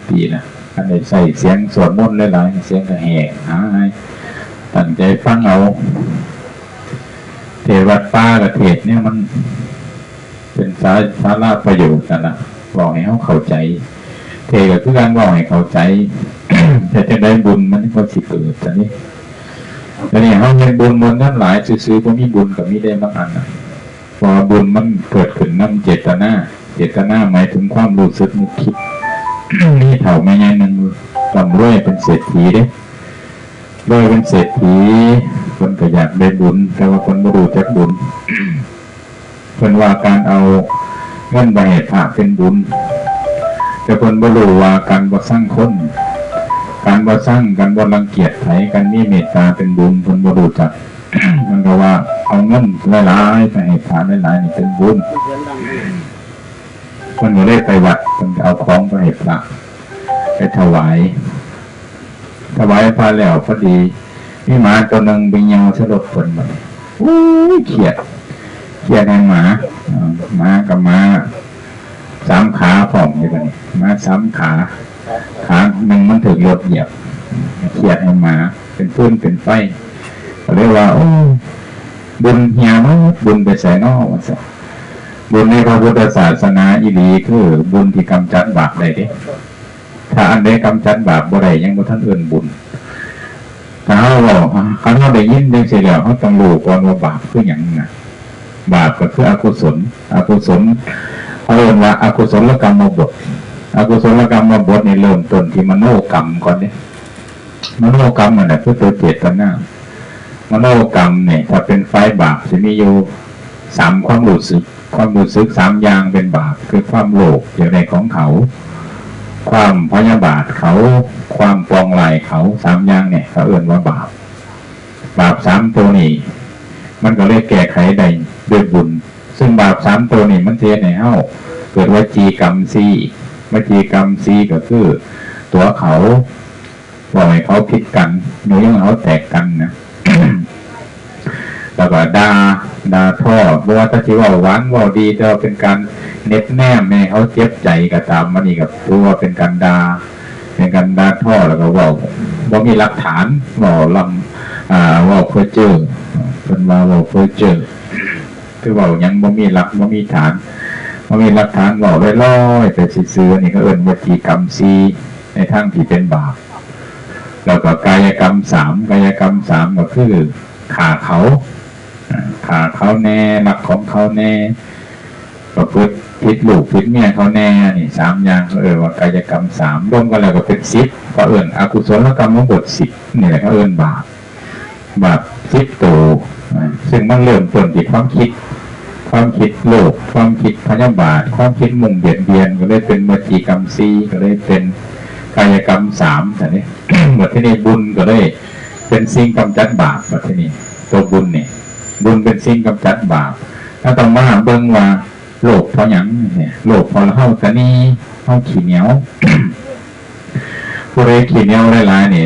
ປີນະ ຄັນໄດ້ໃຊ້ສຽງສວດມົນຫຼາຍໆ ສຽງກໍແຫ້ງຫາຍ. ຕັ້ງໃຈຟັງເອົາ. ເທດວັດປ່າກໍເທດແນວມັນເປັນສາ ສາລະປະໂຫຍດນັ້ນລະ ເວົ້າໃຫ້ເຮົາເຂົ້າໃຈ. ເທດກໍຄືການເວົ້າໃຫ້ເຂົ້າໃຈ ເຮັດຈັ່ງໃດບຸນມັນກໍຊິເກີດຊັ້ນນີ້. ດຽວນີ້ເຮົາເຮັດບຸນໝົດນັ້ນຫຼາຍຊື່ໆ ບໍ່ມີບຸນກໍມີໄດ້ບາງອັນນະ. ເພາະວ່າບຸນມັນເກີດຂຶ້ນນຳເຈດຕະນາ, ເຈດຕະນາໝາຍເຖິງຄວາມຮູ້ສຶກນຶກຄິດ. ມີເຖົ້າແມ່ໃຫຍ່ໜຶ່ງ ລ່ຳລວຍເປັນເສດຖີເດ້, ລວຍເປັນເສດຖີ, ເພິ່ນກໍຢາກໄດ້ບຸນ ແຕ່ວ່າເພິ່ນບໍ່ຮູ້ຈັກບຸນ. ເພິ່ນວ່າການເອົາເງິນໄປໃຫ້ພະເປັນບຸນ, ແຕ່ເພິ່ນບໍ່ຮູ້ວ່າການບໍ່ຊັງຄົນ, ການບໍ່ຊັງ, ການບໍ່ລັງກຽດໃຜ, ການມີເມດຕາເປັນບຸນ, ເພິ່ນບໍ່ຮູ້ຈັກ. ເພິ່ນກໍວ່າເອົາເງິນຫຼາຍໆໄປໃຫ້ພະຫຼາຍໆນີ້ເປັນບຸນ. ເພິ່ນກໍເລີຍໄປວັດ, ເພິ່ນກໍເອົາຂອງໄປໃຫ້ພະ, ໄປຖວາຍ, ຖວາຍພະແລ້ວ ພໍດີມີໝາຕົວໜຶ່ງໄປຍ່ຽວໃສ່ລົດເພິ່ນ. ບາດນີ້ ໂອ້ຍ ຄຽດ, ຄຽດແຮງໝາ. ເອີ ໝາກໍໝາ ສາມຂາພ້ອມເດ້ ບາດນີ້ ໝາສາມຂາ, ຂາໜຶ່ງມັນຖືກລົດຢຽບ, ຄຽດໃຫ້ໝາເປັນຟືນເປັນໄຟ. ກໍເລີຍວ່າ ໂອ້ ບຸນເຫ່ຍໝົດ, ບຸນໄປໃສນໍ ວ່າຊັ້ນ. ບຸນໃນພະພຸດທະສາສະໜາອີ່ຫຼີ ຄືບຸນທີ່ກຳຈັດບາບໄດ້ເດ້. ຖ້າອັນໃດກຳຈັດບາບບໍ່ໄດ້ ຍັງບໍ່ທັນເອີ້ນບຸນ. ຖ້າເຮົາເວົ້າ, ຄັນເຮົາໄດ້ຍິນຈັ່ງຊີ້ແລ້ວ ເຮົາຕ້ອງຮູ້ກ່ອນວ່າບາບຄືຫຍັງນະ. ບາບກໍຄືອະກຸສົນ, ອະກຸສົນ ເຂົາເອີ້ນວ່າອະກຸສົນລະກຳມະບົດ. ອະກຸສົນລະກຳມະບົດນີ້ເລີ່ມຕົ້ນທີ່ມະໂນກຳກ່ອນເດ້. ມະໂນກຳນັ້ນແຫຼະຄືຕົວເຈດຕະນາ. ມະໂນກຳນີ້ ຖ້າເປັນຝ່າຍບາບ ຊິມີຢູ່ສາມຄວາມຮູ້ສຶກ. ຄວາມຮູ້ສຶກສາມຢ່າງເປັນບາບ ຄືຄວາມໂລບ ຢາກໄດ້ຂອງເຂົາ, ຄວາມພະຍາບາດເຂົາ, ຄວາມປອງຮ້າຍເຂົາ. ສາມຢ່າງນີ້ເຂົາເອີ້ນວ່າບາບ. ບາບສາມໂຕນີ້ ມັນກໍເລີຍແກ້ໄຂໄດ້ດ້ວຍບຸນ. ຊຶ່ງບາບສາມໂຕນີ້ ມັນຊິເຮັດໃຫ້ເຮົາເກີດວະຈີກຳສີ່. ວະຈີກຳສີ່ກໍຄືຕົວະເຂົາ, ເວົ້າໃຫ້ເຂົາຜິດກັນ, ຍຸຍົງໃຫ້ເຂົາແຕກກັນນະ. ແລ້ວກໍດ່າ, ດ່າທໍ້, ບໍ່ວ່າແຕ່ຊິເວົ້າຫວານເວົ້າດີ ແຕ່ວ່າເປັນການເນັບແນມໃຫ້ເຂົາເຈັບໃຈກໍຕາມ, ອັນນີ້ກໍຖືວ່າເປັນການດ່າ, ເປັນການດ່າທໍ້. ແລ້ວກໍເວົ້າບໍ່ມີຫຼັກຖານ, ເວົ້າລຳ, ເວົ້າເພີ້ເຈີ້, ເພິ່ນວ່າເວົ້າເພີ້ເຈີ້. ຄືເວົ້າຫຍັງບໍ່ມີຫຼັກ, ບໍ່ມີຖານ, ບໍ່ມີຫຼັກຖານ, ເວົ້າລອຍໆໄປຊື່ໆ. ອັນນີ້ເຂົາເອີ້ນວະຈີກຳສີ່ ໃນທາງທີ່ເປັນບາບ. ແລ້ວກໍກາຍະກຳສາມ, ກາຍະກຳສາມກໍຄືຂ້າເຂົາ, ຂ້າເຂົາແດ່, ລັກຂອງເຂົາແດ່, ປະພຶດຜິດລູກຜິດເມຍເຂົາແດ່. ນີ້ສາມຢ່າງເຂົາເອີ້ນວ່າກາຍະກຳສາມ. ລວມກັນແລ້ວກໍເປັນສິບ, ເຂົາເອີ້ນອະກຸສົນລະກຳມະບົດສິບ. ນີ້ແຫຼະເຂົາເອີ້ນບາບ. ບາບສິບໂຕ, ເຊິ່ງມັນເລີ່ມຕົ້ນທີ່ຄວາມຄິດ, ຄວາມຄິດໂລບ, ຄວາມຄິດພະຍາບາດ, ຄວາມຄິດມຸ່ງບຽດບຽນ, ກໍເລີຍເປັນວະຈີກຳສີ່, ກໍເລີຍເປັນກາຍະກຳສາມ ຊັ້ນເດ້. ບັດທີນີ້ບຸນກໍເລີຍເປັນສິ່ງກຳຈັດບາບ. ບັດທີນີ້ໂຕບຸນນີ້, ບຸນເປັນສິ່ງກຳຈັດບາບ. ເຮົາຕ້ອງມາເບິ່ງວ່າໂລບເພາະຫຍັງ? ໂລບເພາະເຮົາຕະໜີ, ເຮົາຂີ້ໜຽວ. ຜູ້ໃດຂີ້ໜຽວຫຼາຍໆນີ້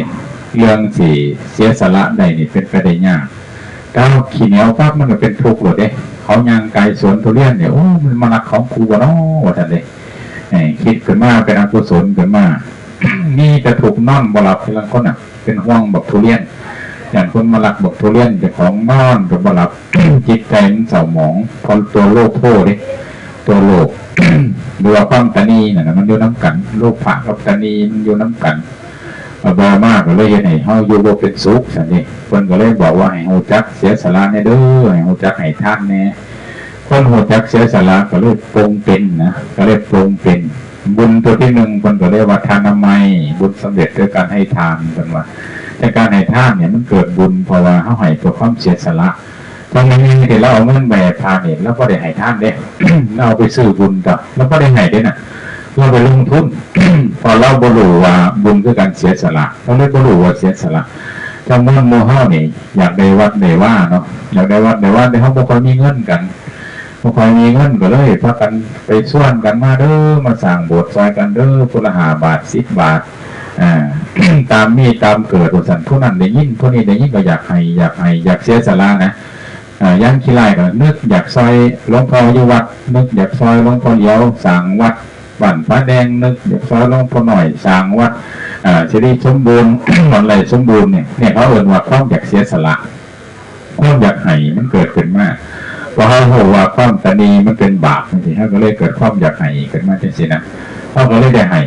ເລື່ອງຊິເສຍສະຫຼະໄດ້ນີ້ເປັນໄປໄດ້ຍາກ. ຖ້າເຮົາຂີ້ໜຽວປັບ ມັນກໍເປັນທຸກໂລດເດ້. ເຂົາຍ່າງກາຍສວນທຸລຽນນີ້ ໂອ້ ມັນມາລັກຂອງກູບໍ່ນໍ ວ່າຊັ້ນເດ້. ຄິດຂຶ້ນມາເປັນອະກຸສົນຂຶ້ນມາ ມີແຕ່ທຸກ ນອນບໍ່ຫຼັບ. ລາງຄົນນະ ເປັນຫ່ວງບັກທຸລຽນ, ຢ້ານຄົນມາລັກບັກທຸລຽນ, ເຈົ້າຂອງນອນກໍບໍ່ຫຼັບ. ຈິດໃຈມັນເສົ້າໝອງ ເພາະຕົວໂລໂພເດ້, ຕົວໂລບ ຫຼືວ່າຄວາມຕະໜີນັ້ນນະ ມັນຢູ່ນຳກັນ. ໂລພະກັບຕະໜີມັນຢູ່ນຳກັນ. ຕໍ່ມາກໍເລີຍເຮັດໃຫ້ເຮົາຢູ່ບໍ່ເປັນສຸກຊັ້ນເດ້. ເພິ່ນກໍເລີຍບອກວ່າໃຫ້ຮູ້ຈັກເສຍສະຫຼະແດ່ເດີ, ໃຫ້ຮູ້ຈັກໃຫ້ທານແດ່. ຄົນຮູ້ຈັກເສຍສະຫຼະກໍເລີຍປົງເປັນນະ, ກໍເລີຍປົງເປັນ. ບຸນຕົວທີໜຶ່ງ ເພິ່ນກໍເອີ້ນວ່າທານະໄມ, ບຸນສຳເລັດໂດຍການໃຫ້ທານ ເພິ່ນວ່າ. ແຕ່ການໃຫ້ທານນີ້ມັນເກີດບຸນ ເພາະວ່າເຮົາໃຫ້ເພື່ອຄວາມເສຍສະຫຼະ. ຕອນນີ້ທີ່ລາວເອົາເງິນໄປໃຫ້ພະນີ້ ລາວບໍ່ໄດ້ໃຫ້ທານເດ້, ລາວເອົາໄປຊື້ບຸນຕົວະ, ລາວບໍ່ໄດ້ໃຫ້ເດ້ນະ, ລາວໄປລົງທຶນ. ເພາະລາວບໍ່ຮູ້ວ່າບຸນຄືການເສຍສະຫຼະ, ລາວເລີຍບໍ່ຮູ້ວ່າເສຍສະຫຼະ. ຈຳນວນໝູ່ເຮົານີ້ຢາກໄດ້ວັດໄດ້ວາເນາະ, ຢາກໄດ້ວັດໄດ້ວາ ແຕ່ເຮົາບໍ່ຄ່ອຍມີເງິນກັນ. ບໍ່ຄ່ອຍມີເງິນກໍເລີຍພາກັນໄປຊວນກັນມາເດີ, ມາສ້າງໂບດຊ່ອຍກັນເດີ, ຄົນລະຫ້າບາດ ສິບບາດ, ອາ ຕາມມີຕາມເກີດວ່າຊັ້ນ. ຜູ້ນັ້ນໄດ້ຍິນ ຜູ້ນີ້ໄດ້ຍິນກໍຢາກໃຫ້ ຢາກໃຫ້ ຢາກເສຍສະຫຼະນະ. ອາ ຢ່າງຂີ້ລ້າຍກໍນຶກຢາກຊ່ອຍຫຼວງພໍ່ຢູ່ວັດ, ນຶກຢາກຊ່ອຍຫຼວງພໍ່ຫຼຽວສ້າງວັດ ບ້ານຜາແດງ ນຶກຢາກຊ່ອຍຫຼວງພໍ່ນ້ອຍສ້າງວັດ ເອີ ສິລິສົມບູນ ບ້ານໄຮ່ສົມບູນນີ້ ນີ້ເຂົາເອີ້ນວ່າຄວາມຢາກເສຍສະຫຼະ ຄວາມຢາກໃຫ້ມັນເກີດຂຶ້ນມາ ເພາະເຮົາຮູ້ວ່າຄວາມຕະໜີ່ມັນເປັນບາບຈັ່ງຊີ້ ເຮົາກໍເລີຍເກີດຄວາມຢາກໃຫ້ຂຶ້ນມາຈັ່ງຊີ້ນະ ເຮົາກໍເລີຍໄດ້ໃຫ້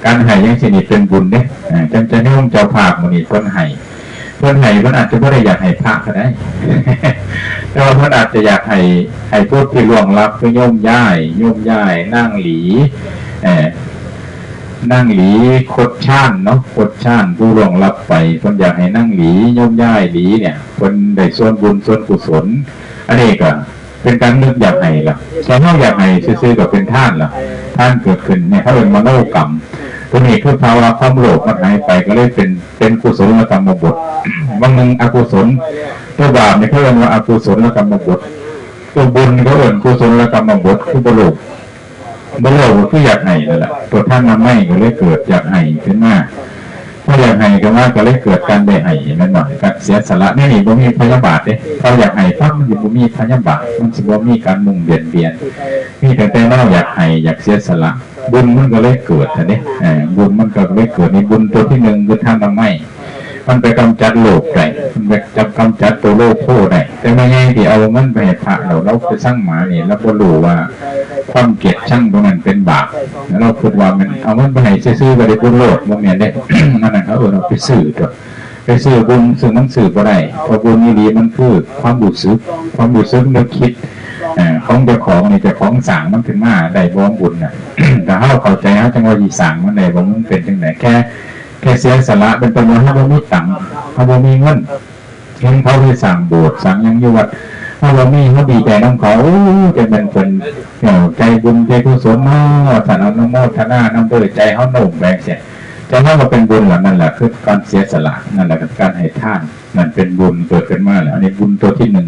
ການໃຫ້ຈັ່ງຊີ້ນີ້ເປັນບຸນເດ້ ເອີ ຈັ່ງຈະໂຍມເຈົ້າພາບມື້ນີ້ເພິ່ນໃຫ້ ເພິ່ນໃຫ້ ເພິ່ນອາດຈະບໍ່ໄດ້ຢາກໃຫ້ພະກໍໄດ້ ແຕ່ວ່າເພິ່ນອາດຈະຢາກໃຫ້ ໃຫ້ຜູ້ທີ່ລ່ວງລັບ ຄືໂຍມຍາຍ ໂຍມຍາຍ ນາງຫຼີ ເອີ ນາງຫຼີ ຄົດຊານເນາະ ຄົດຊານ ຜູ້ລ່ວງລັບໄປ ເພິ່ນຢາກໃຫ້ນາງຫຼີ ໂຍມຍາຍຫຼີເນຍ ເພິ່ນໄດ້ສ່ວນບຸນສ່ວນກຸສົນ ອັນນີ້ກໍເປັນການນຶກຢາກໃຫ້ລະ ຖ້າເຮົາຢາກໃຫ້ຊື່ໆ ກໍເປັນທານລະ ທານເກີດຂຶ້ນ ນີ້ເຂົາເອີ້ນມະໂນກຳ ຕົວນີ້ຄືພາວະຄວາມໂລບມັນຫາຍໄປ ກໍເລີຍເປັນ ເປັນກຸສົນລະກຳມະບົດ ບາງໜຶ່ງອະກຸສົນ ຕົວບາບນີ້ເຂົາເອີ້ນວ່າອະກຸສົນລະກຳມະບົດ ຕົວບຸນນີ້ເຂົາເອີ້ນກຸສົນລະກຳມະບົດ ຄືບໍ່ໂລບ ບໍ່ໂລບກໍຄືຢາກໃຫ້ນັ້ນລະ ຕົວທານນຳໄມ້ກໍເລີຍເກີດຢາກໃຫ້ຂຶ້ນມາ ພໍຢາກໃຫ້ຂຶ້ນມາກໍເລີຍເກີດການໄດ້ໃຫ້ ແມ່ນບໍ່? ການເສຍສະຫຼະ ໃນນີ້ບໍ່ມີພະຍາບາດເດ້ ເພາະຢາກໃຫ້ປັບມັນຊິບໍ່ມີພະຍາບາດ ມັນຊິບໍ່ມີການມຸ່ງບຽດບຽນ ມີຕັ້ງແຕ່ແນວຢາກໃຫ້ ຢາກເສຍສະຫຼະ ບຸນມັນກໍເລີຍເກີດຫັ້ນເດ້ ເອີ ບຸນມັນກໍເລີຍເກີດ ນີ້ບຸນຕົວທີໜຶ່ງຄືທານນຳໄມ້ ມັນໄປກຳຈັດໂລບໄດ້ ມັນໄປຈັບ ກຳຈັດໂຕໂລໂພໄດ້ ແຕ່ແມ່ໃຫຍ່ທີ່ເອົາເງິນໄປໃຫ້ພະແລ້ວ ລາວໄປຊັງໝານີ້ ລາວບໍ່ຮູ້ວ່າຄວາມເກລີຍດຊັງຕົງນັ້ນເປັນບາບ ລາວຄິດວ່າແມ່ນເອົາເງິນໄປໃຫ້ຊື່ໆ ກໍໄດ້ບຸນໂລດ ບໍ່ແມ່ນເດ້ ອັນນັ້ນເຂົາເອີ້ນວ່າໄປຊື້ຕົວະ ໄປຊື້ບຸນ ຊຶ່ງມັນຊື້ບໍ່ໄດ້ ເພາະບຸນອີ່ຫຼີມັນຄືຄວາມຮູ້ສຶກ ຄວາມຮູ້ສຶກນຶກຄິດ ເອີ ຂອງເຈົ້າຂອງນີ້ ເຈົ້າຂອງສ້າງມັນຂຶ້ນມາໄດ້ບໍ່ ບຸນນະ ຖ້າເຮົາເຂົ້າໃຈ ເຮົາຈັ່ງວ່າຊິສ້າງມັນໄດ້ບໍ່ ມັນເປັນຈັ່ງໃດ ແຄ່ ແຄ່ເສຍສະຫຼະ ເປັນຕົ້ນວ່າເຮົາບໍ່ມີຕັງ ເຮົາບໍ່ມີເງິນ ເຫັນເຂົາໄປສ້າງໂບດສ້າງຫຍັງຢູ່ວັດ ເຮົາບໍ່ມີ ເຮົາດີໃຈນຳເຂົາ ໂອ້ ຈະແມ່ນເພິ່ນ ເອີ ໃຈບຸນໃຈກຸສົນເນາະ ທ່ານອະນຸໂມທະນານຳເດີ ໃຈເຮົາໂນ້ມໄປຈັ່ງຊີ້ ໃຈເຮົາກໍເປັນບຸນລະ ນັ້ນລະຄືການເສຍສະຫຼະ ນັ້ນລະຄືການໃຫ້ທານ ນັ້ນເປັນບຸນເກີດຂຶ້ນມາແລ້ວ ອັນນີ້ບຸນຕົວທີໜຶ່ງ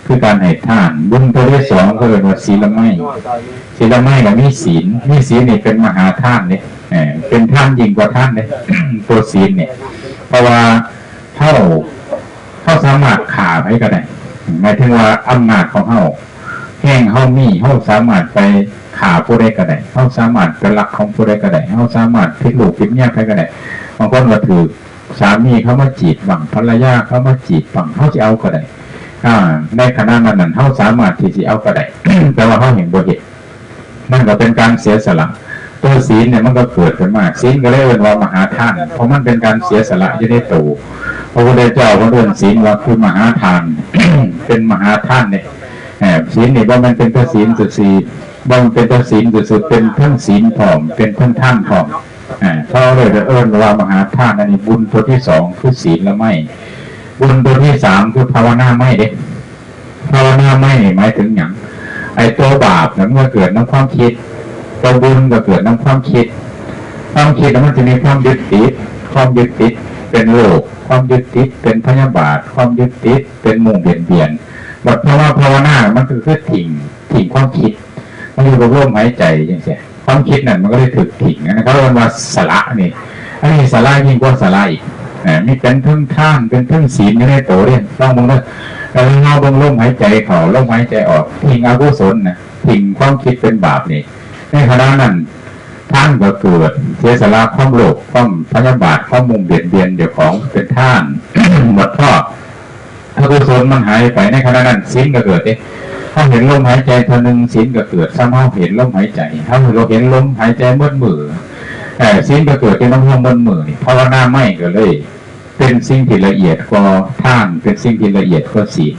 ຄືການໃຫ້ທານ ບຸນຕົວທີສອງ ເຂົາເອີ້ນວ່າສີລະໄມ ສີລະໄມກໍມີສີນ ມີສີນນີ້ເປັນມະຫາທານເດ້ ເອີ ເປັນທານຍິ່ງກວ່າທານເດ້ ຕົວສີນນີ້ ເພາະວ່າ ເຮົາ ເຮົາສາມາດຂ້າໃຜກໍໄດ້ ໝາຍເຖິງວ່າອຳນາດຂອງເຮົາ ແຮງເຮົາມີ ເຮົາສາມາດໄປຂ້າຜູ້ໃດກໍໄດ້ ເຮົາສາມາດໄປລັກຂອງຜູ້ໃດກໍໄດ້ ເຮົາສາມາດຜິດລູກຜິດເມຍໃຜກໍໄດ້ ບາງຄົນກໍຖືກສາມີເຂົາມາຈີບບ້າງ ພັນລະຍາເຂົາມາຈີບບ້າງ ເຮົາຊິເອົາກໍໄດ້ ອາ ໃນຂະນະນັ້ນນັ້ນ ເຮົາສາມາດທີ່ຊິເອົາກໍໄດ້ ແຕ່ວ່າເຮົາແຮ່ງບໍ່ເຮັດ ມັນກໍເປັນການເສຍສະຫຼະ ຕົວສີນນີ້ມັນກໍເກີດຂຶ້ນມາ ສີນກໍເລີຍເອີ້ນວ່າມະຫາທານ ເພາະມັນເປັນການເສຍສະຫຼະຢູ່ໃນໂຕ ພະພຸດທະເຈົ້າເພິ່ນເອີ້ນສີນວ່າຄືມະຫາທານ ເປັນມະຫາທານເດ້ ເອີ ສີນນີ້ບໍ່ແມ່ນເປັນແຕ່ສີນຊື່ໆ ບໍ່ແມ່ນເປັນແຕ່ສີນຊື່ໆ ເປັນທັງສີນພ້ອມ ເປັນທັງທານພ້ອມ ເອີ ເຂົາເລີຍເອີ້ນວ່າມະຫາທານ ອັນນີ້ບຸນຕົວທີສອງ ຄືສີລະໄມ ບຸນຕົວທີສາມ ຄືພາວະນາໄມເດ້ ພາວະນາໄມນີ້ໝາຍເຖິງຫຍັງ? ໄອ້ຕົວບາບນະ ມັນກໍເກີດນຳຄວາມຄິດ, ຕົວບຸນກໍເກີດນຳຄວາມຄິດ. ຄວາມຄິດນະ ມັນຈະມີຄວາມຍຶດຕິດ, ຄວາມຍຶດຕິດເປັນໂລບ, ຄວາມຍຶດຕິດເປັນພະຍາບາດ, ຄວາມຍຶດຕິດເປັນມຸ່ງບຽດບຽນ. ບັດພາວະ ພາວະນາ ມັນກໍຄືຖິ້ມ, ຖິ້ມຄວາມຄິດ, ມາຢູ່ກັບລົມຫາຍໃຈຈັ່ງຊີ້. ຄວາມຄິດນັ້ນມັນກໍໄດ້ຖືກຖິ້ມ. ອັນນັ້ນເຂົາເອີ້ນວ່າສະຫຼະນີ້. ອັນນີ້ສະຫຼະຍິ່ງກວ່າສະຫຼະອີກ. ເອີ ມີເປັນເທິງທານ ເປັນເທິງສິນຢູ່ໃນໂຕເດ້. ລອງເບິ່ງເດີ. ເອີ ເຮົາເບິ່ງລົມຫາຍໃຈເຂົ້າ ລົມຫາຍໃຈອອກ. ຖິ້ມອະກຸສົນນະ. ຖິ້ມຄວາມຄິດເປັນບາບນີ້. ໃນຂະນະນັ້ນ ທານກໍເກີດ. ເສຍສະຫຼະຄວາມໂລບ ຄວາມພະຍາບາດ ຄວາມມຸ່ງບຽດບຽນເຈົ້າຂອງ ເປັນທານ. ບັດພໍ ອະກຸສົນມັນຫາຍໄປ ໃນຂະນະນັ້ນສິນກໍເກີດເດ້. ເຮົາເຫັນລົມຫາຍໃຈເທື່ອໜຶ່ງ ສິນກໍເກີດ ສ່ຳເຮົາເຫັນລົມຫາຍໃຈ. ເຮົາເຫັນລົມຫາຍໃຈໝົດມື້ ເອີ ສິນກໍເກີດຢູ່ນຳເຮົາໝົດມື້ນີ້. ພາວະນາໄມກໍເລີຍເປັນສິ່ງທີ່ລະອຽດກວ່າທານ ເປັນສິ່ງທີ່ລະອຽດກວ່າສິນ.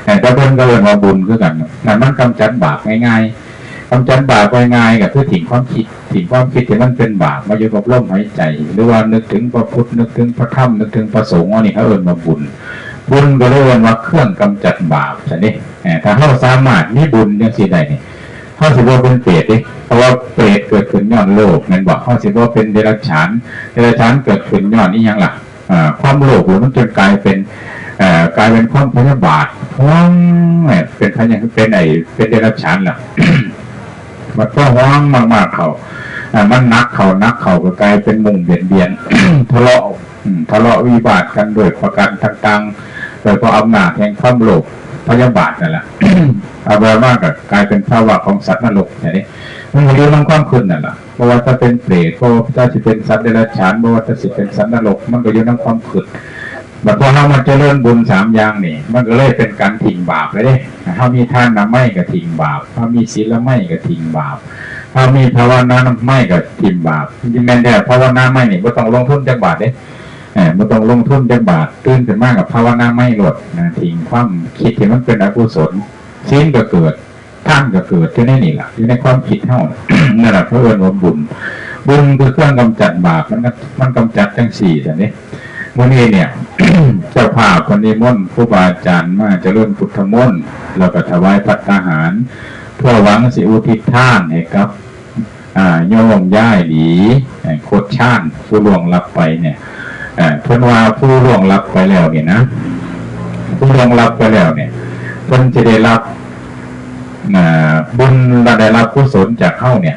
ເອີ ແຕ່ເພິ່ນກໍເອີ້ນວ່າບຸນຄືກັນ. ນັ້ນມັນກຳຈັດບາບງ່າຍໆ. ກຳຈັດບາບງ່າຍໆ ກໍຄືຖິ້ມຄວາມຄິດ. ຖິ້ມຄວາມຄິດທີ່ມັນເປັນບາບ ມາຢູ່ກັບລົມຫາຍໃຈ ຫຼືວ່ານຶກເຖິງພະພຸດ ນຶກເຖິງພະທຳ ນຶກເຖິງພະສົງ ອັນນີ້ເຂົາເອີ້ນວ່າບຸນ. ບຸນກໍເລີຍເອີ້ນວ່າເຄື່ອງກຳຈັດບາບຊັ້ນເດ້. ເອີ ຖ້າເຮົາສາມາດມີບຸນຈັ່ງຊີ້ໄດ້ນີ້ ເຮົາຊິບໍ່ເປັນເປດເດ້. ເພາະວ່າເປດເກີດຂຶ້ນຍ້ອນໂລບ ແມ່ນບໍ່? ເຮົາຊິບໍ່ເປັນເດລັດສານ. ເດລັດສານເກີດຂຶ້ນຍ້ອນອີ່ຫຍັງລະ? ອາ ຄວາມໂລບ ແລ້ວມັນຈົນກາຍເປັນ ເອີ ກາຍເປັນຄວາມພະຍາບາດ ຫວງ ເປັນພະຍາ ເປັນໄອ້ ເປັນເດລັດສານລະ. ບັດພໍຫວງມາກໆເຂົ້າ ອາ ມັນໜັກເຂົ້າ ໜັກເຂົ້າ ກໍກາຍເປັນມຸ່ງບຽດບຽນ ທະເລາະ ອືມ ທະເລາະວິວາດກັນດ້ວຍປະການຕ່າງໆ ໂດຍເພາະອຳນາດແຫ່ງຄວາມໂລບ ພະຍາບາດນັ້ນລະ. ເອົາໄປມາກໍກາຍເປັນພາວະຂອງສັດນະລົກ ຈັ່ງຊີ້. ມັນກໍຢູ່ນຳຄວາມຄິດນັ້ນລະ ບໍ່ວ່າຈະເປັນເປດ ບໍ່ວ່າຈະຊິເປັນສັດເດຍລະສານ ບໍ່ວ່າຈະຊິເປັນສັດນະລົກ ມັນກໍຢູ່ນຳຄວາມຄິດ. ບັດພໍເຮົາມາຈະເລີນບຸນສາມຢ່າງນີ້ ມັນກໍເລີຍເປັນການຖິ້ມບາບເລີຍເດ້. ເຮົາມີທານນະໄມກໍຖິ້ມບາບ ເຮົາມີສິນລະໄມກໍຖິ້ມບາບ ເຮົາມີພາວະນາໄມກໍຖິ້ມບາບ. ແມ່ນແທ້ ພາວະນາໄມນີ້ບໍ່ຕ້ອງລົງທຶນຈັກບາດເດ້ ເອີ ບໍ່ຕ້ອງລົງທຶນຈັກບາດ ຕື່ນຂຶ້ນມາກໍພາວະນາໄມໂລດນະ ຖິ້ມຄວາມຄິດທີ່ມັນເປັນອະກຸສົນ. ສິນກໍເກີດ ທານກໍເກີດຢູ່ໃນນີ້ລະ ຢູ່ໃນຄວາມຄິດເຮົາ ນັ້ນລະເຂົາເອີ້ນວ່າບຸນ. ບຸນຄືເຄື່ອງກຳຈັດບາບ ມັນ ມັນກຳຈັດຈັ່ງຊີ້ຊັ້ນເດ້. ມື້ນີ້ເນຍ ເຈົ້າພາບເພິ່ນນິມົນຄູບາອາຈານມາຈະເລີນພຸດທະມົນ ແລ້ວກໍຖວາຍພັດຕາຫານ ເພື່ອຫວັງຊິອຸທິດທານໃຫ້ກັບ ອາ ໂຍມຍາຍຫຼີ ໂຄດຊານ ຜູ້ລ່ວງລັບໄປເນຍ. ເພິ່ນວ່າຜູ້ລ່ວງລັບໄປແລ້ວນີ້ນະ ຜູ້ລ່ວງລັບໄປແລ້ວນີ້ ເພິ່ນຈະໄດ້ຮັບ ອາ ບຸນ ແລະ ໄດ້ຮັບກຸສົນຈາກເຮົາເນຍ.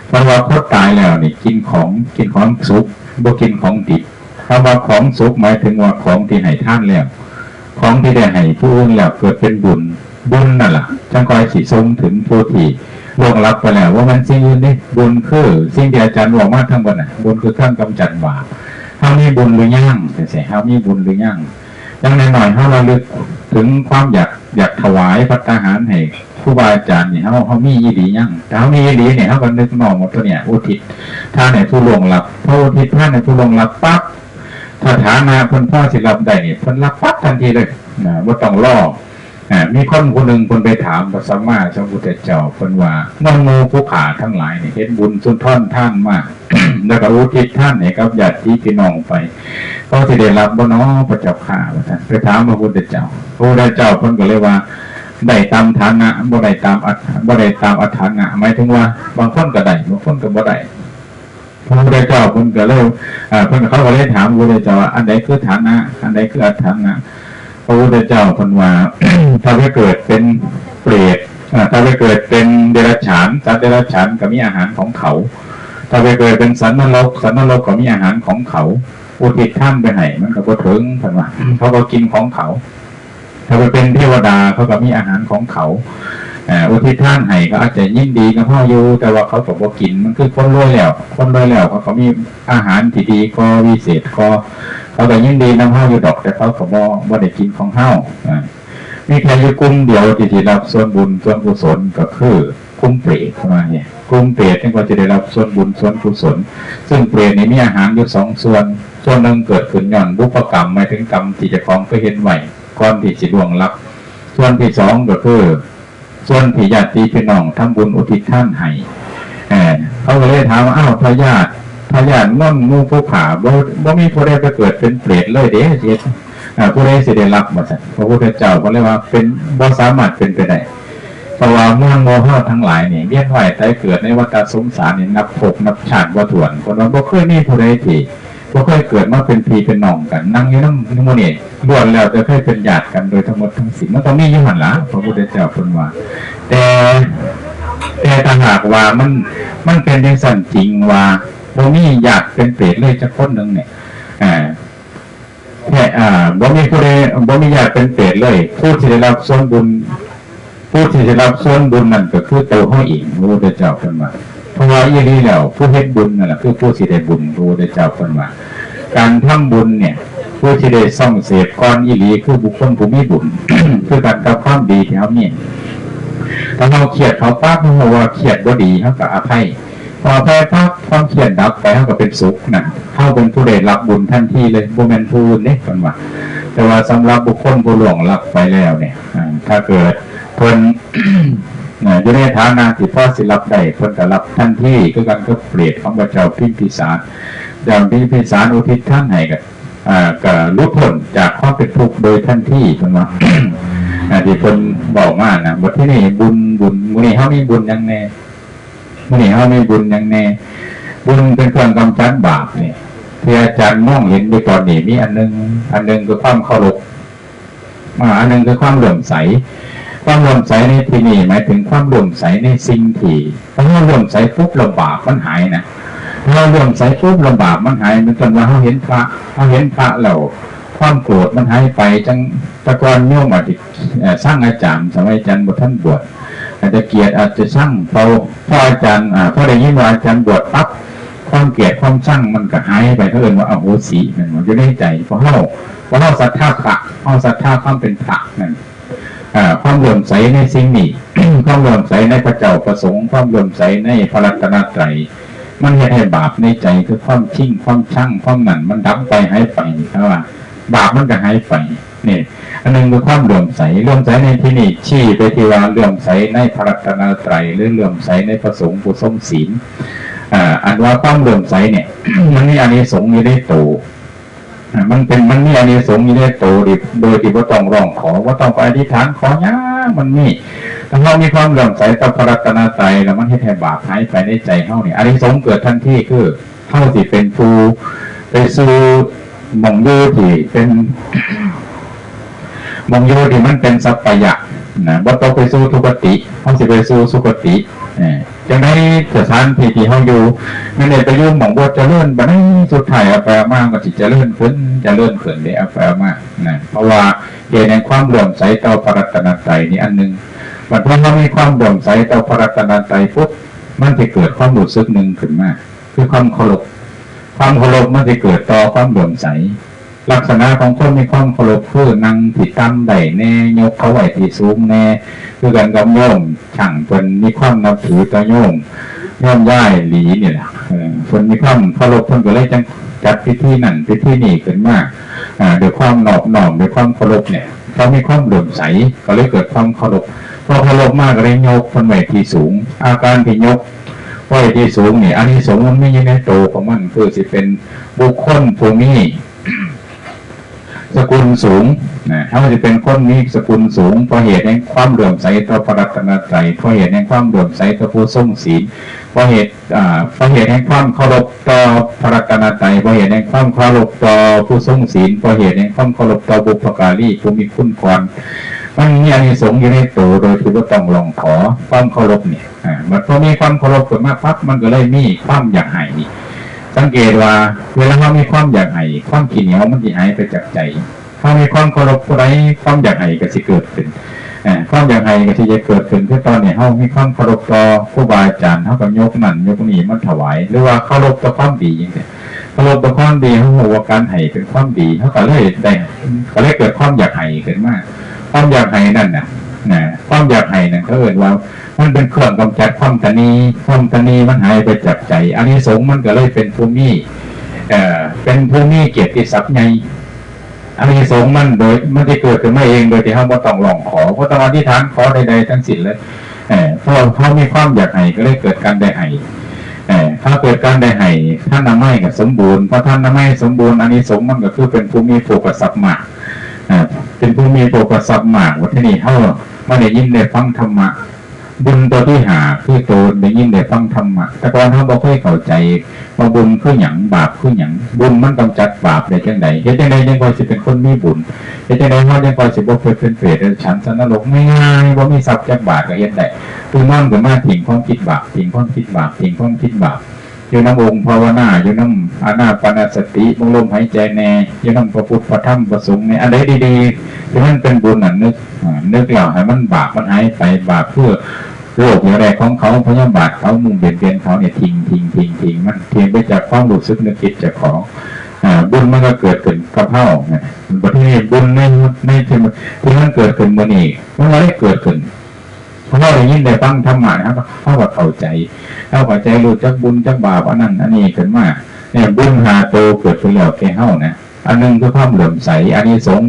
ເພິ່ນວ່າຄົນຕາຍແລ້ວນີ້ກິນຂອງ ກິນຂອງສຸກ ບໍ່ກິນຂອງດິບ. ຄຳວ່າຂອງສຸກ ໝາຍເຖິງວ່າຂອງທີ່ໃຫ້ທານແລ້ວ ຂອງທີ່ໄດ້ໃຫ້ຜູ້ອື່ນແລ້ວ ເກີດເປັນບຸນ. ບຸນນັ້ນລະ ຈັ່ງຄ່ອຍຊິສົ່ງເຖິງຜູ້ທີ່ລ່ວງລັບໄປແລ້ວ. ບໍ່ແມ່ນສິ່ງອື່ນເດ້ ບຸນຄືສິ່ງທີ່ອາຈານເວົ້າມາທັງໝົດນະ. ບຸນຄືເຄື່ອງກຳຈັດບາບ. ເຮົາມີບຸນຫຼືຍັງ? ຈັ່ງຊີ້ ເຮົາມີບຸນຫຼືຍັງ? ຢ່າງໜ້ອຍໆ ເຮົາລະລຶກເຖິງຄວາມຢາກ ຢາກຖວາຍພັດຕາຫານໃຫ້ຄູບາອາຈານນີ້ ເຮົາ ເຮົາມີອີ່ຫຼີຍັງ? ຖ້າເຮົາມີອີ່ຫຼີນີ້ ເຮົາກໍນຶກນ້ອມວ່າຕົວເນີ້ຍ ອຸທິດທານໃຫ້ຜູ້ລ່ວງລັບ. ພໍອຸທິດທານໃຫ້ຜູ້ລ່ວງລັບປັບ ຖ້າຖານະເພິ່ນພໍຊິຮັບໄດ້ນີ້ ເພິ່ນຮັບປັບທັນທີເລີຍນະ ບໍ່ຕ້ອງລໍ. ອາ ມີຄົນຜູ້ໜຶ່ງເພິ່ນໄປຖາມພະສຳມາສຳພຸດທະເຈົ້າ ເພິ່ນວ່າ ມວນໝູ່ຜູ້ຂ້າທັງຫຼາຍນີ້ ເຮັດບຸນສຸນທອນທານມາ ແລ້ວກໍອຸທິດທານໃຫ້ກັບຍາດຕິພີ່ນ້ອງໄປ ເຂົາຊິໄດ້ຮັບບໍ່ນໍພະເຈົ້າຂ້າ? ວ່າຊັ້ນ ໄປຖາມພະພຸດທະເຈົ້າ. ພະພຸດທະເຈົ້າເພິ່ນກໍເລີຍວ່າ ໄດ້ຕາມຖານະ ບໍ່ໄດ້ຕາມອັດ ບໍ່ໄດ້ຕາມອັດຖານະ ໝາຍເຖິງວ່າບາງຄົນກໍໄດ້ ບາງຄົນກໍບໍ່ໄດ້. ພະພຸດທະເຈົ້າເພິ່ນກໍເລີຍ ເອີ ເພິ່ນ ເຂົາກໍເລີຍຖາມພະພຸດທະເຈົ້າວ່າ ອັນໃດຄືຖານະ ອັນໃດຄືອັດຖານະ? ພະພຸດທະເຈົ້າເພິ່ນວ່າ ຖ້າໄປເກີດເປັນເປດ ເອີ ຖ້າໄປເກີດເປັນເດຍລະສານ ສັດເດຍລະສານກໍມີອາຫານຂອງເຂົາ. ຖ້າໄປເກີດເປັນສັດນະລົກ ສັດນະລົກກໍມີອາຫານຂອງເຂົາ. ອຸທິດທານໄປໃຫ້ມັນກໍບໍ່ເຖິງ ເພິ່ນວ່າ ເຂົາກໍກິນຂອງເຂົາ. ຖ້າໄປເປັນເທວະດາ ເຂົາກໍມີອາຫານຂອງເຂົາ. ເອີ ອຸທິດທານໃຫ້ ເຂົາອາດຈະຍິນດີນຳເຮົາຢູ່ ແຕ່ວ່າເຂົາກໍບໍ່ກິນ. ມັນຄືຄົນລວຍແລ້ວ ຄົນລວຍແລ້ວ ເຂົາກໍມີອາຫານທີ່ດີກວ່າ ວິເສດກວ່າ ເຂົາກໍຍິນດີນຳເຮົາຢູ່ດອກ ແຕ່ເຂົາກໍບໍ່ ບໍ່ໄດ້ກິນຂອງເຮົາ. ເອີ ມີແຄ່ຢູ່ກຸ່ມດຽວທີ່ ທີ່ໄດ້ຮັບສ່ວນບຸນສ່ວນກຸສົນ ກໍຄືກຸ່ມເປດ ເພິ່ນວ່ານີ້. ກຸ່ມເປດນີ້ກໍຈະໄດ້ຮັບສ່ວນບຸນສ່ວນກຸສົນ ຊຶ່ງເປດນີ້ມີອາຫານຢູ່ສອງສ່ວນ. ສ່ວນໜຶ່ງເກີດຂຶ້ນຍ້ອນບຸບພະກຳ ໝາຍເຖິງກຳທີ່ເຈົ້າຂອງເຄີຍເຮັດໄວ້ ກ່ອນທີ່ຊິລ່ວງລັບ. ສ່ວນທີສອງກໍຄື ສ່ວນທີ່ຍາດຕິພີ່ນ້ອງທຳບຸນອຸທິດທານໃຫ້. ເອີ ເຂົາກໍເລີຍຖາມວ່າ ອ້າວ ພະຍາດ ພະຍາດ ມວນໝູ່ຜູ້ຂ້າ ບໍ່ ບໍ່ມີຜູ້ໃດໄປເກີດເປັນເປດເລີຍເດ ຊິເຮັດ ເອີ ຜູ້ໃດຊິໄດ້ຮັບ? ວ່າຊັ້ນ. ພະພຸດທະເຈົ້າກໍເລີຍວ່າ ເປັນ ບໍ່ສາມາດເປັນໄປໄດ້ ເພາະວ່າມວນໝູ່ເຮົາທັງຫຼາຍນີ້ ວຽນວ່າຍຕາຍເກີດໃນວັດຕະສົງສານນີ້ ນັບພົບນັບຊາດບໍ່ຖ້ວນ. ເພິ່ນວ່າ ບໍ່ເຄີຍມີຜູ້ໃດທີ່ ບໍ່ເຄີຍເກີດມາເປັນພີ່ເປັນນ້ອງກັນ ນັ່ງຢູ່ນຳໝູ່ນີ້ ລ້ວນແລ້ວແຕ່ເຄີຍເປັນຍາດກັນໂດຍທັງໝົດທັງສິ້ນ. ມັນຕ້ອງມີຢູ່ຫັ້ນລະ ພະພຸດທະເຈົ້າເພິ່ນວ່າ. ແຕ່ ແຕ່ຖ້າຫາກວ່າມັນ ມັນເປັນຈັ່ງຊັ້ນຈິງວ່າ ບໍ່ມີຍາດເປັນເປດເລີຍຈັກຄົນໜຶ່ງນີ້ ເອີ ແທ້ ເອີ ບໍ່ມີຜູ້ໃດ ບໍ່ມີຍາດເປັນເປດເລີຍ ຜູ້ທີ່ໄດ້ຮັບສ່ວນບຸນ ຜູ້ທີ່ໄດ້ຮັບສ່ວນບຸນນັ້ນກໍຄືໂຕເຮົາເອງ ພະພຸດທະເຈົ້າເພິ່ນວ່າ. ເພາະວ່າອີ່ຫຼີແລ້ວ ຜູ້ເຮັດບຸນນັ້ນລະຄືຜູ້ຊິໄດ້ບຸນ ພະພຸດທະເຈົ້າເພິ່ນວ່າ. ການທຳບຸນນີ້ ຜູ້ທີ່ໄດ້ສ່ອງເສບກ່ອນອີ່ຫຼີຄືບຸກຄົນຜູ້ມີບຸນ ຄືກັນກັບຄວາມດີທີ່ເຮົາມີ. ຖ້າເຮົາຄຽດເຂົາປັບ ເຮົາຮູ້ວ່າຄຽດບໍ່ດີ ເຮົາກໍອະໄພ ພໍອະໄພປັບ ຄວາມຄຽດດັບໄປ ເຮົາກໍເປັນສຸກ. ນັ້ນ ເຮົາເປັນຜູ້ໄດ້ຮັບບຸນທັນທີເລີຍ ບໍ່ແມ່ນຜູ້ອື່ນເດ້ ເພິ່ນວ່າ. ແຕ່ວ່າສຳລັບບຸກຄົນຜູ້ລ່ວງລັບໄປແລ້ວນີ້ ອາ ຖ້າເກີດເພິ່ນ ອາ ຢູ່ໃນຖານະທີ່ພໍຊິຮັບໄດ້ ເພິ່ນກໍຮັບທັນທີ ຄືກັນກັບເປດຂອງພະເຈົ້າພິມພິສານ. ເຈົ້າພິມພິສານອຸທິດທານໃຫ້ ກໍ ອາ ກໍຫຼຸດພົ້ນຈາກຄວາມເປັນທຸກໂດຍທັນທີ ເພິ່ນວ່າ ອາ ທີ່ເພິ່ນເວົ້າມານະ. ບັດທີນີ້ບຸນ ບຸນ ມື້ນີ້ເຮົາມີບຸນຫຍັງແດ່? ມື້ນີ້ເຮົາມີບຸນຫຍັງແດ່? ບຸນເປັນເຄື່ອງກຳຈັດບາບນີ້ ທີ່ອາຈານມອງເຫັນຢູ່ຕອນນີ້ມີອັນໜຶ່ງ, ອັນໜຶ່ງຄືຄວາມເຄົາລົບ, ອາ ອັນໜຶ່ງຄືຄວາມເຫຼື້ອມໃສ. ຄວາມເຫຼື້ອມໃສໃນທີ່ນີ້ໝາຍເຖິງຄວາມເຫຼື້ອມໃສໃນສິ່ງທີ່ ຖ້າເຮົາເຫຼື້ອມໃສປຸບແລ້ວບາບມັນຫາຍນະ. ຖ້າເຮົາເຫຼື້ອມໃສປຸບແລ້ວບາບມັນຫາຍ. ເປັນຕົ້ນວ່າເຮົາເຫັນພະ, ເຮົາເຫັນພະແລ້ວຄວາມໂກດມັນຫາຍໄປ. ຈັ່ງແຕ່ກ່ອນໂຍມອາດຈະ ເອີ ຊັງອາຈານ ສະໄໝອາຈານບໍ່ທັນບວດ ເອີ ອາດຈະກຽດ ອາດຈະຊັງ ເພາະ ເພາະອາຈານ ອາ ເພາະໄດ້ຍິນວ່າອາຈານບວດປັບ ຄວາມກຽດຄວາມຊັງມັນກໍຫາຍໄປ ເຂົາເອີ້ນວ່າອະໂຫສິ ແມ່ນບໍ່? ຢູ່ໃນໃຈ ເພາະເຮົາ ເພາະເຮົາສັດທາພະ ເຮົາສັດທາຄວາມເປັນພະນັ້ນ ອາ ຄວາມເຫຼື້ອມໃສໃນສິ່ງນີ້ ຄວາມເຫຼື້ອມໃສໃນພະເຈົ້າພະສົງ ຄວາມເຫຼື້ອມໃສໃນພະລັດຕະນະໄຕ ມັນເຮັດໃຫ້ບາບໃນໃຈ ຄືຄວາມທິງ ຄວາມຊັງ ຄວາມນັ້ນ ມັນດັບໄປ ຫາຍໄປ ເຂົາວ່າບາບມັນກໍຫາຍໄປ. ນີ້ ອັນໜຶ່ງຄືຄວາມເຫຼື້ອມໃສ ເຫຼື້ອມໃສໃນທີ່ນີ້ຊີ້ໄປທີ່ວ່າເຫຼື້ອມໃສໃນພະລັດຕະນະໄຕ ຫຼື ເຫຼື້ອມໃສໃນພະສົງຜູ້ຊົງສິນ. ອາ ອັນວ່າຄວາມເຫຼື້ອມໃສນີ້ ມັນມີອານິສົງຢູ່ໃນໂຕ ອາ ມັນເປັນ ມັນມີອານິສົງຢູ່ໃນໂຕ ໂດຍທີ່ບໍ່ຕ້ອງຮ້ອງຂໍ ບໍ່ຕ້ອງໄປອະທິຖານຂໍຫຍັງ ມັນມີ. ຖ້າເຮົາມີຄວາມເຫຼື້ອມໃສຕໍ່ພະລັດຕະນະໄຕ ແລ້ວມັນເຮັດໃຫ້ບາບຫາຍໄປໃນໃຈເຮົານີ້ ອານິສົງເກີດທັນທີ ຄືເຮົາຊິເປັນຜູ້ໄປສູ່ໝ່ອງຢູ່ທີ່ເປັນ ໝ່ອງຢູ່ທີ່ມັນເປັນສັບປະຍະນະ ບໍ່ຕ້ອງໄປສູ່ທຸກຄະຕິ ເຮົາຊິໄປສູ່ສຸຄະຕິ. ຈັ່ງໃດສະຖານທີ່ທີ່ເຮົາຢູ່ ແມ່ນໄດ້ໄປຢູ່ໝ່ອງບໍ່ຈະເລີນ ບັດນີ້ສຸດທ້າຍເອົາໄປເອົາມາ ມັນຊິຈະເລີນຂຶ້ນ ຈະເລີນຂຶ້ນເດ້ ເອົາໄປເອົາມານະ ເພາະວ່າເຫດແຫ່ງຄວາມເຫຼື້ອມໃສຕໍ່ພະລັດຕະນະໄຕນີ້ອັນໜຶ່ງ. ບັດພໍເຮົາມີຄວາມເຫຼື້ອມໃສຕໍ່ພະລັດຕະນະໄຕປຸບ ມັນຊິເກີດຄວາມຮູ້ສຶກໜຶ່ງຂຶ້ນມາ ຄືຄວາມເຄົາລົບ. ຄວາມເຄົາລົບມັນຊິເກີດຕໍ່ຄວາມເຫຼື້ອມໃສ. ລັກສະນະຂອງຄົນມີຄວາມເຄົາລົບ ຄືນັ່ງທີ່ຕ່ຳໄດ້ແດ່ ຍົກເຂົາໄວ້ທີ່ສູງແດ່ ຄືກັນກັບໂຍມຊ່າງ ເພິ່ນມີຄວາມນັບຖືຕໍ່ໂຍມ ໂຍມຍາຍຫຼີນີ້ແຫຼະ ເອີ ເພິ່ນມີຄວາມເຄົາລົບ ເພິ່ນກໍເລີຍຈັ່ງຈັດພິທີນັ້ນພິທີນີ້ຂຶ້ນມາ ອາ ດ້ວຍຄວາມນອບນ້ອມ ດ້ວຍຄວາມເຄົາລົບນີ້ ເຂົາມີຄວາມເຫຼື້ອມໃສ ກໍເລີຍເກີດຄວາມເຄົາລົບ. ພໍເຄົາລົບມາກໍເລີຍຍົກເພິ່ນໄວ້ທີ່ສູງ. ອາການທີ່ຍົກໄວ້ທີ່ສູງນີ້ ອານິສົງມັນມີຢູ່ໃນໂຕຂອງມັນ ຄືຊິເປັນບຸກຄົນຜູ້ມີ ສະກຸນສູງນະ ເຮົາຊິເປັນຄົນມີສະກຸນສູງ ເພາະເຫດແຫ່ງຄວາມເຫຼື້ອມໃສຕໍ່ພະລັດຕະນະໄຕ ເພາະເຫດແຫ່ງຄວາມເຫຼື້ອມໃສຕໍ່ຜູ້ຊົງສິນ ເພາະເຫດ ອາ ເພາະເຫດແຫ່ງຄວາມເຄົາລົບຕໍ່ພະລັດຕະນະໄຕ ເພາະເຫດແຫ່ງຄວາມເຄົາລົບຕໍ່ຜູ້ຊົງສິນ ເພາະເຫດແຫ່ງຄວາມເຄົາລົບຕໍ່ບຸບພະກາລີຜູ້ມີຄຸນກ່ອນ ມັນມີອານິສົງຢູ່ໃນໂຕໂດຍທີ່ບໍ່ຕ້ອງຮ້ອງຂໍ ຄວາມເຄົາລົບນີ້. ອາ ບັດພໍມີຄວາມເຄົາລົບຂຶ້ນມາປັບ ມັນກໍເລີຍມີຄວາມຢາກໃຫ້. ສັງເກດວ່າເວລາເຮົາມີຄວາມຢາກໃຫ້ ຄວາມຂີ້ໜຽວມັນຊິຫາຍໄປຈາກໃຈ. ເຮົາມີຄວາມເຄົາລົບຜູ້ໃດ ຄວາມຢາກໃຫ້ກໍຊິເກີດຂຶ້ນ. ອາ ຄວາມຢາກໃຫ້ກໍຊິຈະເກີດຂຶ້ນ ຄືຕອນນີ້ເຮົາມີຄວາມເຄົາລົບຕໍ່ຄູບາອາຈານ ເຮົາກໍຍົກນັ້ນຍົກນີ້ມາຖວາຍ ຫຼືວ່າເຄົາລົບຕໍ່ຄວາມດີຈັ່ງຊີ້. ເຄົາລົບຕໍ່ຄວາມດີ ເຮົາຮູ້ວ່າການໃຫ້ເປັນຄວາມດີ ເຮົາກໍເລີຍໄດ້ ກໍເລີຍເກີດຄວາມຢາກໃຫ້ຂຶ້ນມາ. ຄວາມຢາກໃຫ້ນັ້ນນະ ນະ ຄວາມຢາກໃຫ້ນັ້ນ ເຂົາເອີ້ນວ່າ ມັນເປັນເຄື່ອງກຳຈັດຄວາມຕະໜີ. ຄວາມຕະໜີມັນຫາຍໄປຈາກໃຈ ອານິສົງມັນກໍເລີຍເປັນຜູ້ມີ ເອີ ເປັນຜູ້ມີກຽດຕິສັກໃຫຍ່. ອານິສົງມັນໂດຍ ມັນຊິເກີດຂຶ້ນມາເອງ ໂດຍທີ່ເຮົາບໍ່ຕ້ອງຮ້ອງຂໍ ບໍ່ຕ້ອງອະທິຖານຂໍໃດໆທັງສິ້ນເລີຍ. ເອີ ເພາະເຮົາມີຄວາມຢາກໃຫ້ ກໍເລີຍເກີດການໄດ້ໃຫ້. ເອີ ຖ້າເກີດການໄດ້ໃຫ້ ທານນາໄມກໍສົມບູນ. ເພາະທານນາໄມສົມບູນ ອານິສົງມັນກໍຄືເປັນຜູ້ມີໂພກະຊັບມາກ. ເອີ ເປັນຜູ້ມີໂພກະຊັບມາກ. ບັດທີນີ້ເຮົາມາໄດ້ຍິນໄດ້ຟັງທຳມະ ບຸນຕົວທີຫ້າ ຄືໂຕໄດ້ຍິນໄດ້ຟັງທຳມະ ແຕ່ກ່ອນເຮົາບໍ່ເຄີຍເຂົ້າໃຈວ່າບຸນຄືຫຍັງ ບາບຄືຫຍັງ. ບຸນມັນກຳຈັດບາບໄດ້ຈັ່ງໃດ? ເຮັດຈັ່ງໃດຈັ່ງຄ່ອຍຊິເປັນຄົນມີບຸນ? ເຮັດຈັ່ງໃດເຮົາຈັ່ງຄ່ອຍຊິບໍ່ໄປເປັນເປດ ເປັນສັນ ສັດນະລົກ? ງ່າຍໆ ບໍ່ມີຊັບຈັກບາດກໍເຮັດໄດ້. ຕື່ນນອນຂຶ້ນມາ ຖິ້ມຄວາມຄິດບາບ ຖິ້ມຄວາມຄິດບາບ ຖິ້ມຄວາມຄິດບາບ ຢູ່ນຳອົງພາວະນາ ຢູ່ນຳອານາປານະສະຕິ ເບິ່ງລົມຫາຍໃຈແດ່ ຢູ່ນຳພະພຸດ ພະທຳ ພະສົງແດ່ ອັນໃດດີໆ ທີ່ມັນເປັນບຸນນັ້ນ ນຶກ ອາ ນຶກແລ້ວໃຫ້ມັນບາບມັນຫາຍໄປ. ບາບຄືໂລບຢາກໄດ້ຂອງເຂົາ ພະຍາບາດເຂົາ ມຸ່ງບຽດບຽນເຂົານີ້ ຖິ້ມ ຖິ້ມ ຖິ້ມ ຖິ້ມ ມັນຖິ້ມໄປຈາກຄວາມຮູ້ສຶກນຶກຄິດເຈົ້າຂອງ. ອາ ບຸນມັນກໍເກີດຂຶ້ນກັບເຮົາ. ບັດທີນີ້ບຸນໃນ ໃນທີ່ ທີ່ມັນເກີດຂຶ້ນມື້ນີ້ ມັນກໍໄດ້ເກີດຂຶ້ນ ເພາະເຮົາໄດ້ຍິນໄດ້ຟັງທຳມະ ເຮົາກໍ ເຮົາກໍເຂົ້າໃຈ ເຮົາເຂົ້າໃຈ ຮູ້ຈັກບຸນຈັກບາບ ອັນນັ້ນອັນນີ້ຂຶ້ນມາ. ເອີ ບຸນຫ້າໂຕເກີດຂຶ້ນແລ້ວແກ່ເຮົານະ. ອັນໜຶ່ງຄືຄວາມເຫຼື້ອມໃສ ອານິສົງ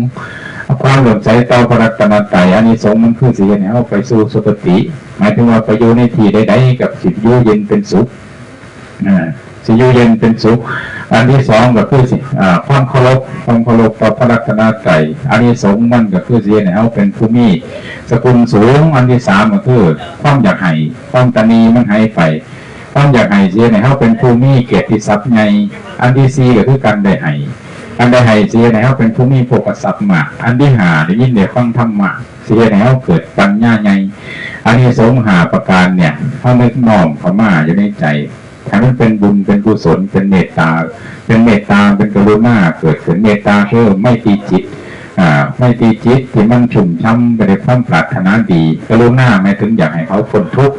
ຄວາມເຫຼື້ອມໃສຕໍ່ພະລັດຕະນະໄຕ ອານິສົງມັນຄືຊິເຮັດໃຫ້ເຮົາໄປສູ່ສຸຄະຕິ ໝາຍເຖິງວ່າໄປຢູ່ໃນທີ່ໃດໆກໍຊິຢູ່ເຢັນເປັນສຸກ ອາ ຊິຢູ່ເຢັນເປັນສຸກ. ອັນທີສອງກໍຄືຊິ ອາ ຄວາມເຄົາລົບ ຄວາມເຄົາລົບຕໍ່ພະລັດຕະນະໄຕ ອານິສົງມັນກໍຄືຊິເຮັດໃຫ້ເຮົາເປັນຜູ້ມີສະກຸນສູງ. ອັນທີສາມກໍຄືຄວາມຢາກໃຫ້ ຄວາມຕະໜີມັນຫາຍໄປ. ຄວາມຢາກໃຫ້ຊິເຮັດໃຫ້ເຮົາເປັນຜູ້ມີກຽດຕິສັບໃຫຍ່. ອັນທີສີ່ກໍຄືການໄດ້ໃຫ້ ການໄດ້ໃຫ້ຊິເຮັດໃຫ້ເຮົາເປັນຜູ້ມີໂພກະຊັບມາກ. ອັນທີຫ້າ ໄດ້ຍິນໄດ້ຟັງທຳມະ ຊິເຮັດໃຫ້ເຮົາເກີດປັນຍາໃຫຍ່. ອານິສົງຫ້າປະການເນີ້ຍ ເຮົານຶກນ້ອມເຂົ້າມາຢູ່ໃນໃຈ ໃຫ້ມັນເປັນບຸນ ເປັນກຸສົນ ເປັນເມດຕາ ເປັນເມດຕາ ເປັນກະລຸນາເກີດຂຶ້ນ. ເມດຕາຄືໄມຕີຈິດ ອາ ໄມຕີຈິດທີ່ມັນຊຸ່ມຊ່ຳໄປດ້ວຍຄວາມປາດຖະໜາດີ ກະລຸນາ ໝາຍເຖິງຢາກໃຫ້ເຂົາພົ້ນທຸກ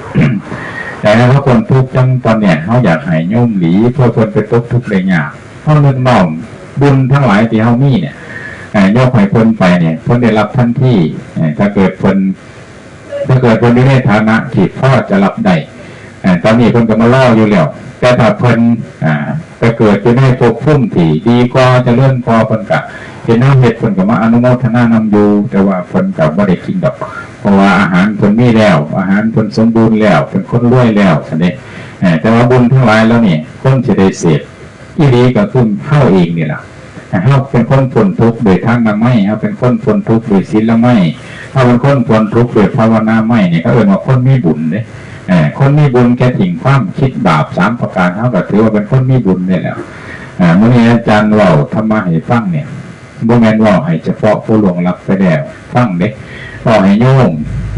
ຢາກໃຫ້ເຂົາພົ້ນທຸກ. ຈັ່ງຕອນເນີ້ຍ ເຮົາຢາກໃຫ້ໂຍມຫຼີ ເພື່ອເພິ່ນໄປຕົກທຸກໄດ້ຍາກ ເຮົານຶກນ້ອມບຸນທັງຫຼາຍທີ່ເຮົາມີເນີ້ຍ ອາ ຍົກໃຫ້ເພິ່ນໄປເນີ້ຍ ເພິ່ນໄດ້ຮັບທັນທີ. ອາ ຖ້າເກີດເພິ່ນ ຖ້າເກີດເພິ່ນຢູ່ໃນຖານະທີ່ພໍຈະຮັບໄດ້ ອາ ຕອນນີ້ເພິ່ນກໍມາລໍຢູ່ແລ້ວ. ແຕ່ຖ້າເພິ່ນ ອາ ໄປເກີດຢູ່ໃນພົບພູມທີ່ດີກວ່າ ຈະເລີນກວ່າ ເພິ່ນກໍເຫັນເຮົາເຮັດ ເພິ່ນກໍມາອະນຸໂມທະນານຳຢູ່. ແຕ່ວ່າເພິ່ນກໍບໍ່ໄດ້ກິນດອກ ເພາະວ່າອາຫານເພິ່ນມີແລ້ວ ອາຫານເພິ່ນສົມບູນແລ້ວ ເປັນຄົນລວຍແລ້ວຊັ້ນເດ້. ອາ ແຕ່ວ່າບຸນທັງຫຼາຍເຫຼົ່ານີ້ ຄົນຊິໄດ້ເສບ ອີ່ຫຼີກໍຄືເຮົາເອງນີ້ລະ. ເຮົາເປັນຄົນພົ້ນທຸກໂດຍທານນາໄມ, ເຮົາເປັນຄົນພົ້ນທຸກໂດຍສິນລາໄມ, ເຮົາເປັນຄົນພົ້ນທຸກໂດຍພາວະນາໄມນີ້ ເຂົາເອີ້ນວ່າຄົນມີບຸນເດ້. ເອີ ຄົນມີບຸນແຄ່ຖິ້ມຄວາມຄິດບາບສາມປະການ ເຮົາກໍຖືວ່າເປັນຄົນມີບຸນໄດ້ແລ້ວ. ເອີ ມື້ນີ້ອາຈານເວົ້າທຳມະໃຫ້ຟັງນີ້ ບໍ່ແມ່ນເວົ້າໃຫ້ສະເພາະຜູ້ລ່ວງລັບໄປແລ້ວຟັງເດ້, ເວົ້າໃຫ້ໂຍມ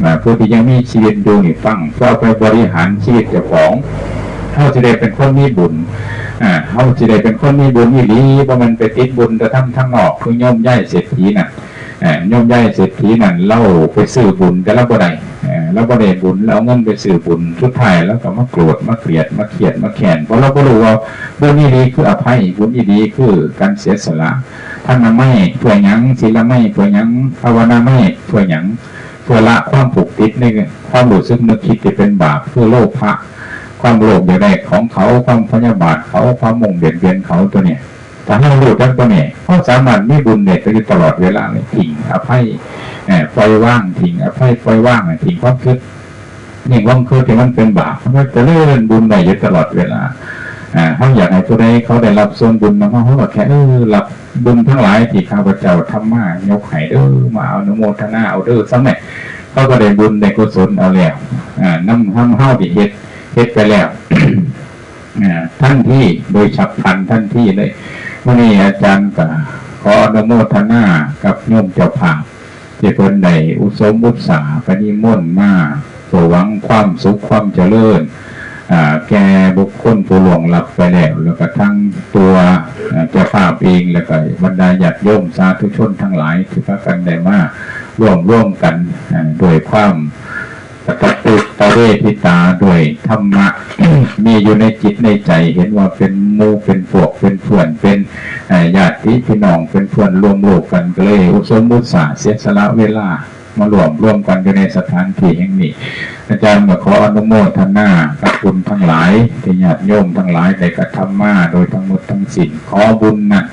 ອາ ຜູ້ທີ່ຍັງມີຊີວິດຢູ່ນີ້ຟັງ ເພື່ອເອົາໄປບໍລິຫານຊີວິດເຈົ້າຂອງ. ເຮົາຊິໄດ້ເປັນຄົນມີບຸນ ອາ ເຮົາຊິໄດ້ເປັນຄົນມີບຸນອີ່ຫຼີ, ບໍ່ແມ່ນໄປຕິດບຸນແຕ່ທາງ ທາງນອກ ຄືໂຍມຍາຍເສດຖີນັ້ນ. ອາ ໂຍມຍາຍເສດຖີນັ້ນ ລາວໄປຊື້ບຸນ ແຕ່ລາວບໍ່ໄດ້ ອາ ລາວບໍ່ໄດ້ບຸນ ລາວເອົາເງິນໄປຊື້ບຸນ ສຸດທ້າຍລາວກໍມາໂກດ ມາກຽດ ມາຄຽດ ມາແຄ້ນ ເພາະລາວບໍ່ຮູ້ວ່າບຸນອີ່ຫຼີຄືອະໄພ, ບຸນອີ່ຫຼີຄືການເສຍສະຫຼະ. ທານນາໄມເພື່ອຫຍັງ? ສິນລາໄມເພື່ອຫຍັງ? ພາວະນາໄມເພື່ອຫຍັງ? ເພື່ອລະຄວາມຜູກຕິດໃນຄວາມຮູ້ສຶກນຶກຄິດທີ່ເປັນບາບ ຄືໂລພະ, ຄວາມໂລບຢາກໄດ້ຂອງເຂົາ, ຄວາມພະຍາບາດເຂົາ, ຄວາມມຸ່ງບຽດບຽນເຂົາ. ຕົວນີ້ ຖ້າເຮົາຮູ້ຈັກຕົວນີ້ ເຮົາສາມາດມີບຸນໄດ້ຢູ່ຕະຫຼອດເວລາເລີຍ. ຖິ້ມອະໄພ ເອີ ປ່ອຍວາງ, ຖິ້ມອະໄພ ປ່ອຍວາງ, ຖິ້ມຄວາມຄິດ, ຍິ່ງຄວາມຄິດທີ່ມັນເປັນບາບ ເຮົາຈະເລີນບຸນໄດ້ຢູ່ຕະຫຼອດເວລາ. ເຮົາຢາກໃຫ້ຜູ້ໃດເຂົາໄດ້ຮັບສ່ວນບຸນນຳເຮົາ ເຮົາກໍແຄ່ ເອີ ຮັບບຸນທັງຫຼາຍທີ່ຂ້າພະເຈົ້າທຳມາ ຍົກໃຫ້ເດີ ມາອະນຸໂມທະນາເອົາເດີ ສ່ຳນັ້ນ ເຂົາກໍໄດ້ບຸນໄດ້ກຸສົນເອົາແລ້ວ ນຳ ນຳເຮົາທີ່ເຮັດ ເຮັດໄປແລ້ວ ອາ ທັນທີ ໂດຍສັບພັນທັນທີເລີຍ. ມື້ນີ້ອາຈານກໍຂໍອະນຸໂມທະນາກັບໂຍມເຈົ້າພາບ ທີ່ເພິ່ນໄດ້ອຸສົມອຸດສາປະນິມົນມາ ເພື່ອຫວັງຄວາມສຸກຄວາມຈະເລີນ ອາ ແກ່ບຸກຄົນຜູ້ລ່ວງລັບໄປແລ້ວ ແລ້ວກໍທັງຕົວ ອາ ເຈົ້າພາບເອງ ແລ້ວກໍບັນດາຍາດໂຍມສາທຸຊົນທັງຫຼາຍ ທີ່ພາກັນໄດ້ມາລວມ ລວມກັນ ອາ ດ້ວຍຄວາມ ກະຕະຕຸຕະເວທິຕາດ້ວຍທຳມະ ມີຢູ່ໃນຈິດໃນໃຈ ເຫັນວ່າເປັນໝູ່ເປັນພວກເປັນເພື່ອນ ເປັນ ເອີ ຍາດຕິພີ່ນ້ອງ ເປັນເພື່ອນຮ່ວມໂລກກັນ ກໍເລີຍອຸສົມອຸດສາເສຍສະຫຼະເວລາມາລວມ ລວມກັນຢູ່ໃນສະຖານທີ່ແຫ່ງນີ້. ອາຈານກໍຂໍອະນຸໂມທະນາກັບບຸນທັງຫຼາຍ ທີ່ຍາດໂຍມທັງຫຼາຍໄດ້ກະທຳມາໂດຍທັງໝົດທັງສິ້ນ. ຂໍບຸນນັ້ນ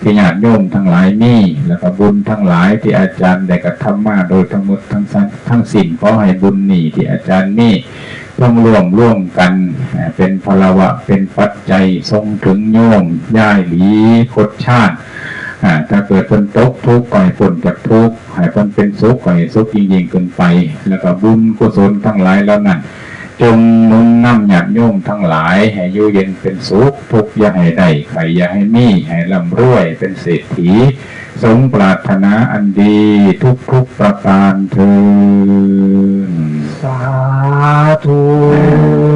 ທີ່ຍາດໂຍມທັງຫຼາຍມີ ແລ້ວກໍບຸນທັງຫຼາຍທີ່ອາຈານໄດ້ກະທຳມາໂດຍທັງໝົດທັງ ທັງສິ້ນ ຂໍໃຫ້ບຸນນີ້ທີ່ອາຈານມີ ຈົ່ງລວມລວມກັນ ເປັນພະລະວະ ເປັນປັດໄຈ ສົ່ງເຖິງໂຍມຍາຍຫຼີ ຄົດຊານ. ຖ້າເກີດເພິ່ນຕົກທຸກ ກໍໃຫ້ພົ້ນຈາກທຸກ ໃຫ້ເພິ່ນເປັນສຸກ ກໍໃຫ້ສຸກຍິ່ງໆຂຶ້ນໄປ. ແລ້ວກໍບຸນກຸສົນທັງຫຼາຍເຫຼົ່ານັ້ນ ຈົ່ງໜູນນຳຍາດໂຍມທັງຫຼາຍ ໃຫ້ຢູ່ເຢັນເປັນສຸກ ທຸກຢ່າໃຫ້ໄດ້ ໄຂ້ຢ່າໃຫ້ມີ ໃຫ້ລ່ຳລວຍເປັນເສດຖີ ສົມປາດຖະໜາອັນດີທຸກໆປະການເທີ້ນ. ສາທຸ.